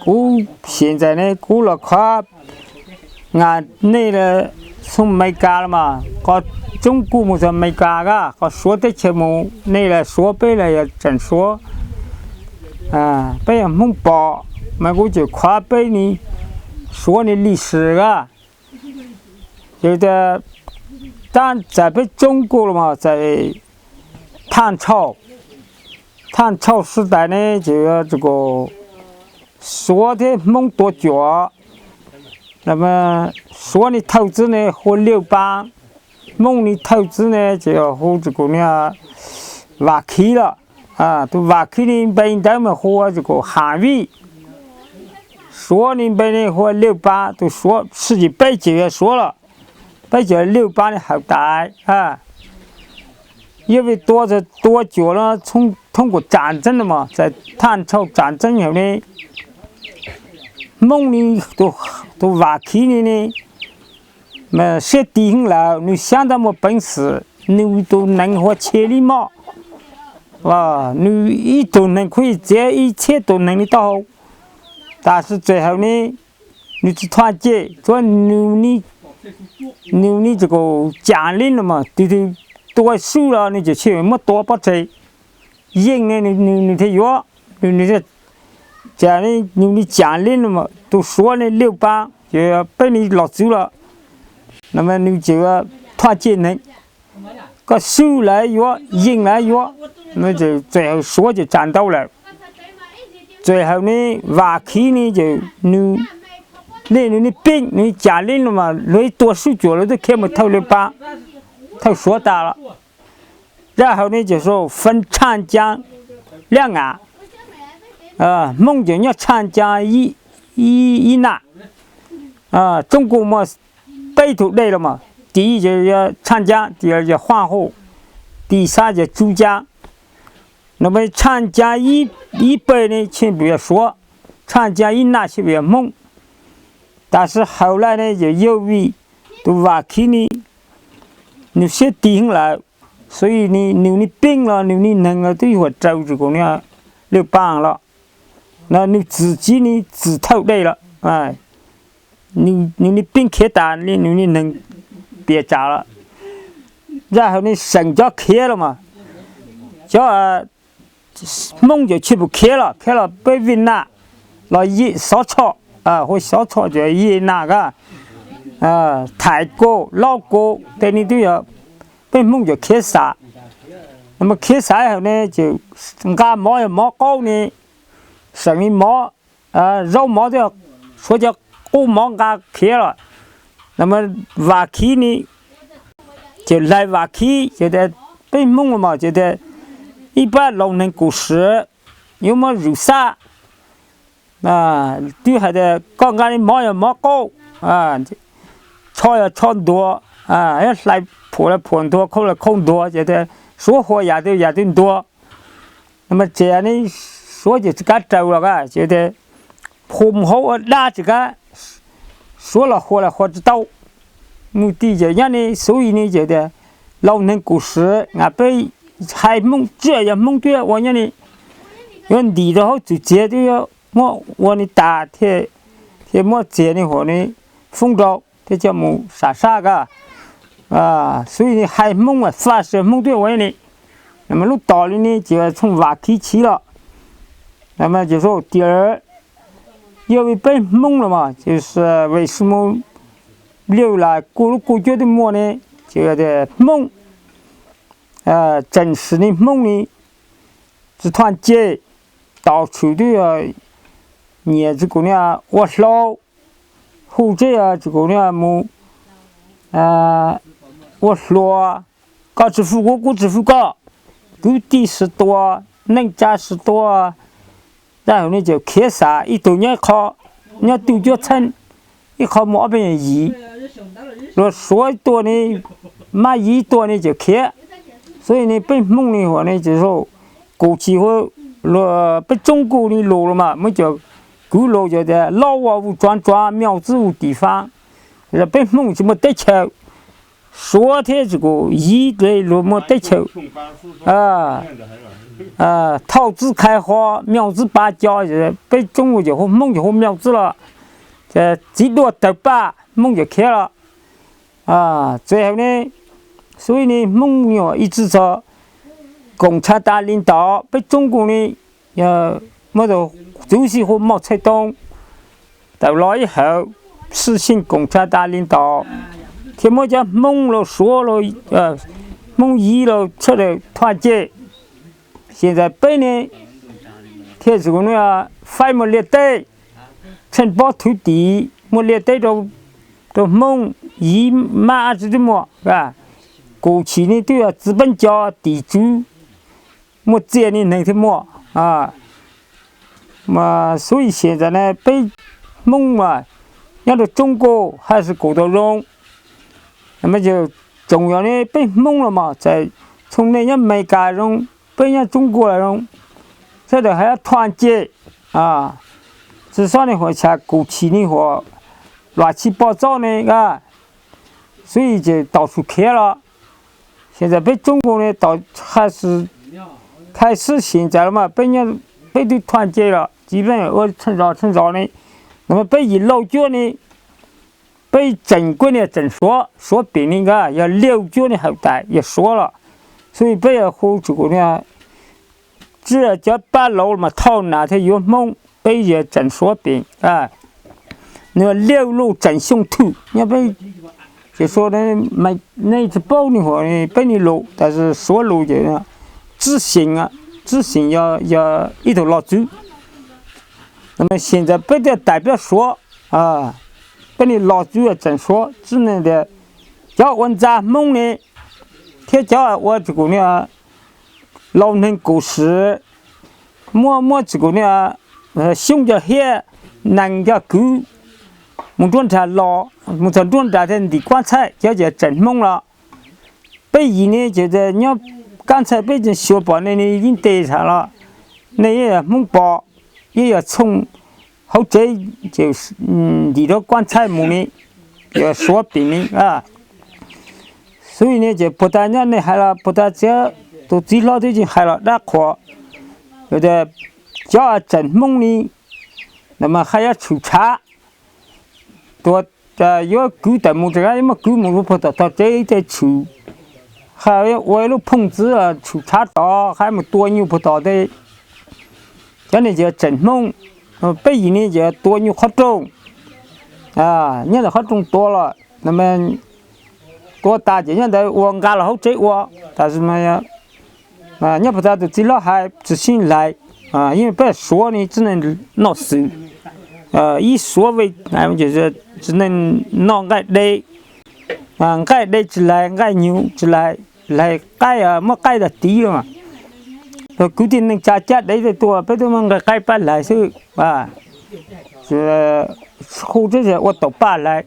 Kuv xyem ntxawm ne kuv los khov, ngas nej txhob Amelikas los mas qhov coob kuj mus txog Amelikas kab, qhov Suav teb chaws mus nej los Suav, peb los yog tseem Suav, peb yog Hmoob pom mas kuv tseem khov peb ne Suav ne lis sis kab. Ces tias tab txawm peb coob kuj los mas txawm thaj ntshauj, thaj ntshauj sib tais ne ces Suav thiab Hmoob tuav cuam. Suav ne thawj txwv ne hu Liaj Pab, Hmoob ne thawj txwv ne ces hu tsis kum niag Vam Khiv lawm. Tus Vam Khiv ne npe ntawd mas hu tsis kum Ham Vij. Suav ne npe ne hu Liaj Pab, tus Suav sib ces peb ces yog Suav lawm, peb ces Liaj Pab ne hawm tas. Yog vim tua, tua cuam no thoob kuas tsam ntxeeb no mas txawm thaj ntshauj tsam ntxeeb hauv ne Hmoob ne, tus Vam Khiv ne ne siab tig heev lawm, nws xyab ntab muaj peev xwm, nws tus nees hua tshia li mob, nws ib tug nees khuv txiav ib txhiab tus nees li taub hau. Tab sis txawm hauv ne nws tsis thaj cem, tsuav nws ne tsis kum cam li no mas tus twg tua swb los nws ces tsis muab tua pov tseg, yeej ne nws thiaj yuav, nws thiaj, nws ne cam li no, tus Suav ne Liaj Pab ces peb ne los txwv lawm, nws ces thaj cem neeg, koj swb lawv yuav, yeej lawv yuav, txawm hauv Suav ces tsam ntau lawm. Txawm hauv ne Vam Khiv ne ces nws, nej nws ne peeb nws cam li no mas luag ib tua swb cuam luag twb khiav mus thawj Liaj Pab, thawj Suav tas lawm. Zaj hauv ne ces sau feeb tshaj caa liab ngas, Hmoob ces nyob tshaj caa ib nam, tsob kuj muaj peb tug dej los mas, tim ib ces yog tshaj caa, tim yog huaj hu, tim xab ces tsuj caa. No mas tshaj caa ib pawg ne tsis pum yog Suav, tshaj caa ib nam tsis pum yog Hmoob. Tab sis hauv lawm ne ces yog vim tus Vam Khiv ne nws siab tig heev lawm, xws li nws ne peeb los nws ne neeg los twb yuav raws tsis kum niag Liaj Pab los, no nws txwm tsis ne txwm thawj dej lawm, nws ne peeb khiav tas li nws ne neeg piam tsam lawm. Zaj hauv ne seem cov khiav los mas, cov Hmoob ces tsis pum khiav los, khiav los peb Vij Nam los yim Xov Tshoj, hu Xov Tshoj ces yim nam kab, Thaiv Kaus, Laub Kaus tej ne twb yog peb Hmoob ces khiav xav. No mas khiav xav hauv ne ces nqa mov yog mov qaub ne, seem li mov, zaub mov twb yog suav cov qub mov nqa khiav los. No mas Vam Khiv ne ces lais Vam Khiv ces tias peb Hmoob mas ces tias ib pab laus neeg kuv siv yuav muab zws xab, twb hais tias koj nqa li mov yog mov qaub, tsho yog tsho ntuag, hlais phuam los phuam ntuag, khau los khau ntuag, ces tias suav hua yam twg yam twg ntuag. No mas tseem ne suav ces tsis kav raws los kab ces tias phu mus hauv ua dab tsis kav, suav los hua los hua tsis tau. Mus ti ces nyob ne xub yim ne ces tias laus neeg kuv siv, peb hais Hmoob tsiaj yog Hmoob twb ua nyob ne, yuav ntim rau hauv txwm txiav twb yuav muab ua ne tas thiaj muab txiav ne huam ne foob rau thiaj coj mus sam sab kab. Xub yim ne hais Hmoob mas faj siv Hmoob twb ua ne. No mas lub tom li ne ces txhooj Vam Khiv chiv los. No mas ces tias yog vim peb Hmoob los mas ces vim xws mus Liaj Pab kuj lub kuj cuab twb muaj ne, ces tias Hmoob tseem siv ne Hmoob ne tsis thaj cem, tau tshwm twb yog nyiam tsis kum niag ua hlau, hu tsis yog tsis kum niag mus ua hluas, koj tsis hwm kuv kuv tsis hwm koj, kwv tij sib tua, neej tsa sib tua. Zaj hauv ne ces khiav xav, ib tug nyob ib qho, nyob twj cuab txheeb, ib qho muaj ob peb yam yim, luag suav ib tuaj ne, mab yim ib tuaj ne ces khiav. Xws li ne peb Hmoob ne huam ne ces kuv tsis hu, luag peb tsoob kuj li lus los mas muab cov kwv lus ces tias lauj ua vus tsuav tsuav miaj txwb vus tim fab. Peb Hmoob tsis muaj teb chaws, Suav thiab tsis kum yib luag muaj teb chaws thauj txwb khai ho, myaus txwb pa co, peb tsoom ces hu Hmoob ces hu myaus txwb los, txiv duaj tawg paj Hmoob ces khiav los. Txawm hauv ne, xub ne Hmoob nyuam ib txwm txog koom tsha tas li ntawd peb tsoom kuj ne, muab txwv sij hu Mauj Txhais Toob tawm los ib hawm, xwb xyeej koom tsha tas li ntawd, thiaj muab cov Hmoob los Suav los, Hmoob yib los sawv daws thaj cem. Xyem ntxawm peb ne thiaj tsis kum ne, faib muaj liaj teb, tsheej pob thwv tim muaj liaj teb rau Hmoob yib mab ab tsi twb muaj, kum chim ne twb yog txiv peeb co tim tswv muaj txiaj ne neeg thiaj muaj. Xub xyem ntxawm ne peb Hmoob mas nyob rau tsoom kuj haj tsis kum tau zoo, tsoom yog ne peb Hmoob los mas txawm txhob nej nyob Amelikas zoo, peb nyob tsoom kuj los zoo, sawv daws haj thaj cem, tsi xob ne huam tshaj kum chim ne huam luam tsi pom txob ne, xub ces tau tshum khiav los. Xyem ntxawm peb tsoom kuj ne tau haj tsis khai xwb xyem ntxawm los mas peb, peb twb thaj cem los txiv leej ua tsheej zos tsheej zos ne, no mas peb yim lauj cuab ne, peb tseem kuj niag tseem Suav, Suav pem ne nkaj yog liaj cuab ne hawm tas yog Suav los, xub peb yog hu tsis kum ne, tsi cov pab laus mas thauj nas thiaj yuav Hmoob, peb yog tseem Suav pem, nws liaj lus tseem Xyooj Thwm nyob peb, ces Suav, nej tsis paub ne huam peb ne lus, tab sis Suav lus ces txwb xyeem, txwb xyeem yog ib tug los txwv. Xyem ntxawm peb thiaj tais peb Suav, peb ne los txwv tseem Suav txwb ne tias cov ua ntxa Hmoob ne thiab cov ua tsis kum ne laus neeg kum sim, muab, muab tsis kum ne xyoob cov hiab, nees cov kwv mus nruab nrag los, mus txog nruab nrag thiaj ntim kab ntxhai, cov ces tseem Hmoob los. Peb yim ne ces nyob kab ntxhai peb tseem xyuas pom nej ne yeej ntes tham los, nej yeej yog Hmoob pom, yeej yog txhooj hauv tsev, ces ntim rau kab ntxhai mus ne, yog Suav pem ne. Xub ne ces puag ta nyob nej hais los puag ta txiv, tus txiv hlob twb tsis hais los dab qhuas, yog tias cov tseem Hmoob ne, no mas haj yuav tshwm tshav, tua, yuav kwv tawm mus tseem yuav muab kwv mus rau puag tom tog tsev tej tshwm, haj ua ib lub phooj txwv tshwm tshav tod haj mus tua nyuj puag tom tej. Cov ne ces tseem Hmoob, peb yim ne ces tua nyuj qhov rooj, nyob ntawm qhov rooj tua los, tua tas ces nyob ntawd ua nqa los hauv tsev ua, tab sis nyob puag ta tus txiv hlob hais tsis sib lais, yeej peb Suav ne txiv neej noj xwm, ib Suav vej, txiv neej noj nqaij dej, nqaij dej tsis lais, nqaij nyug tsis lais, lais qaib, muab qaib tag tiv los, luag kwv tij neej tsa cab dev tej tuaj peb twb muab nqaij qaib pab lais xwb. Hu teb ua taum paj lais,